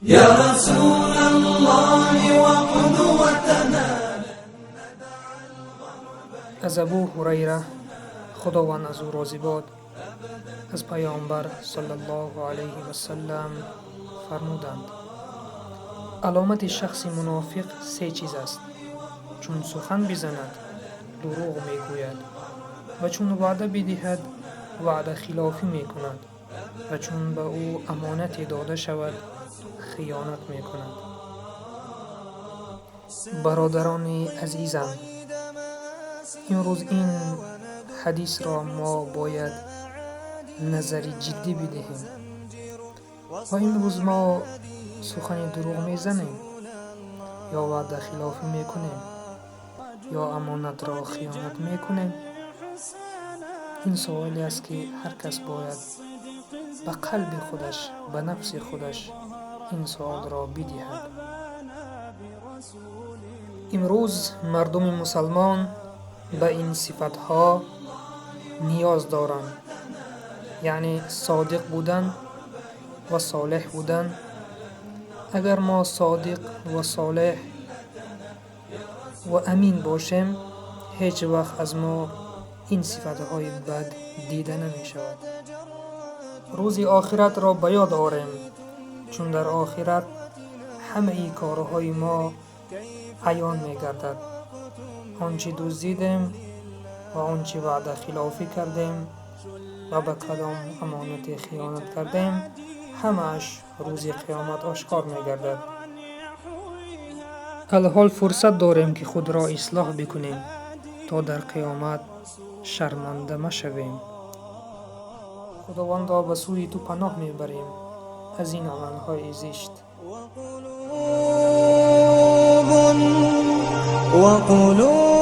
يا رسول الله وقدوتنا. Аз Абу Ҳурайра, Худованд аз ӯ розӣ бод, аз Паёмбар саллаллоҳу алайҳи васаллам фармуданд: «Аломати шахси мунофиқ се чиз аст: чун сухан бизанад, дурӯғ мегӯяд, ва чун ваъда бидиҳад, ваъдахилофӣ мекунад, ва чун ба ӯ амонате дода шавад, хиёнат мекунад». Бародарони азизам, имрӯз ин ҳадисро мо бояд назари ҷиддӣ бидиҳем. Ва имрӯз мо сухани дурӯғ мезанем ё ваъдахилофӣ мекунем, ё амонатро хиёнат мекунем? Ин суоле аст, ки ҳар кас бояд ба қалби худаш, ба нафси худаш ин суолро бидиҳад. Имрӯз мардуми мусалмон ба ин сифатҳо ниёз доранд, яъне содиқ будан ва солеҳ будан. Агар мо содиқ ва солеҳ ва амин бошем, ҳеҷ вақт аз мо ин сифатҳои бад дида намешавад. Рӯзи охиратро ба ёд орем, чун дар охират ҳамаи корҳои мо аён мегардад: он чӣ дуздидем ва он чӣ ваъдахилофӣ кардем ва ба кадом амонате хиёнат кардем, ҳамааш рӯзи қиёмат ошкор мегардад. Алҳол фурсат дорем, ки худро ислоҳ бикунем, то дар қиёмат шарманда машавем. Худовандо, ба сӯи ту паноҳ мебарем аз ин амалҳои зишт. وقلوب